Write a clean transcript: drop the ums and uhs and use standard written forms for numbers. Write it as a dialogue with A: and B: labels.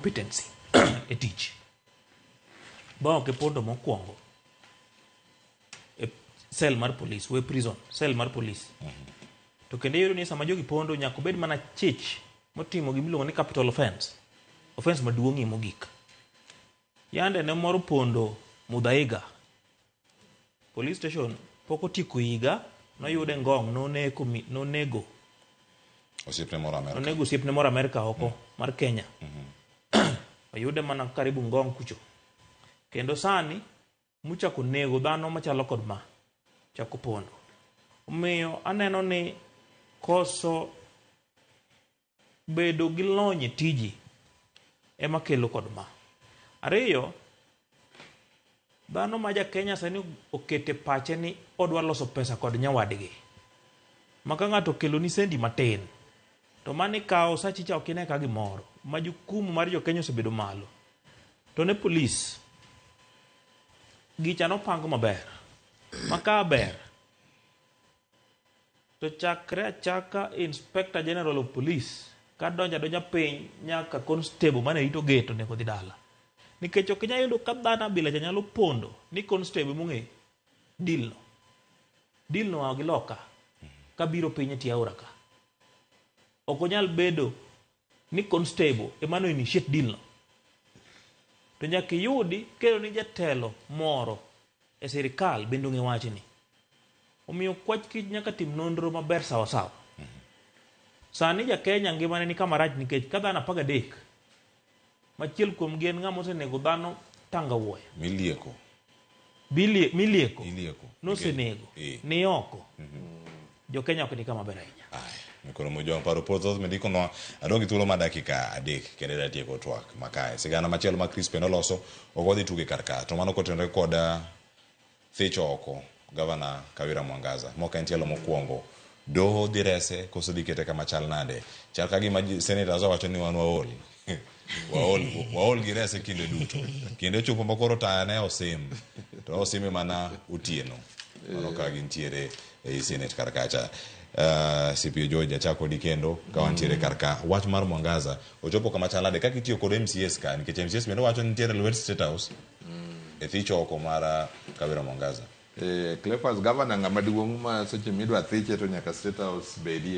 A: Competency e tich. Ba ok ipondo mokwongo e cell mar police, we prison, cell mar police. To kendo iyudo ni sama jogi pondo nyaka obed mana chich motimo gima iluongo ni capital offense. Offense maduong'ie mogik. Yande ne moro pondo Muthaiga police station pok otieko higa noyude Ngong noneko nonego
B: Osiepne moro Amerka.
A: Nonego osiepne moro Amerka oko mar Kenya. Oyude mana karibu Ngong kucho. Kendo sani muchako nego dhano machalo kod ma chako pondo. Omiyo aneno ni koso bedo gi lony e tiji ema kelo kod ma. Ariyo, dhano ma ja Kenya sani okete pache ni odwa loso pesa kod nyawadgi. Ma ka ng'ato okeloni sendi matin, to mano ikawo sachi cha ok ine ka gimoro. Ma jukumu mar jo Kenya osebedo malo. To ne polis, gicha nopang maber. Ma ka ber, To chakre achaka Inspector General of Police kadonjo adonja piny nyaka constable mane rito gate onego dhi dala. Nikech ok inyal yudo ka dhano abila cha nyalo pondo ni constable emong'e deal no. Deal no oa gi loka kabiro piny e tie aora ka. Ok onyal bedo ni constable ema no initiate deal no. To nyaka iyudi kendo ni jatelo moro e sirikal bende ong'e wachni. Omiyo kwach kich nyaka tim nonro maber sawa sawa. Sani ja Kenya ngimane ni kama rach nikech ka dhano 13 machiel kuomgi en ng'ama osenego dhano Tanga Wuoya.
B: Milieko.
A: Bilie, milieko.
B: Ilieko.
A: Nosenego.
B: Eh.
A: Ni oko. Jo Kenya ok ni kama ber ahinya.
B: Aya, mikoro mojwang' paro pod thoth mindikonwa adong' gi thuolo mar dakika 3 kendo ida tieko twak makae. Sigana machielo ma Crispin oloso ok wadhi tuge kar ka to mano kotenore kod thich oko Gavana Kawira Mwangaza mok en tielo mokwongo. Doho dhi rese koso dhi kete kama chal nade? Chal ka gima senators owacho ni wan waol. Waol, waol gi rese kinde duto. Kinde ochopo ma koro taya ne osim. To osime mana otieno. Mano ka gintiere ei Senate kar kacha. CPO George achako kodi kendo ka wantiere kar ka. Wach mar Mwangaza ochopo kama chal nade kaka itiyo kod MCAs ka nikech MCAs bende wacho ni nitiere lwet State House e thich oko mar Kawira Mwangaza.
C: Cleophas, governor ng'ama duong' ma seche midwa thiche to nyaka State House bedie.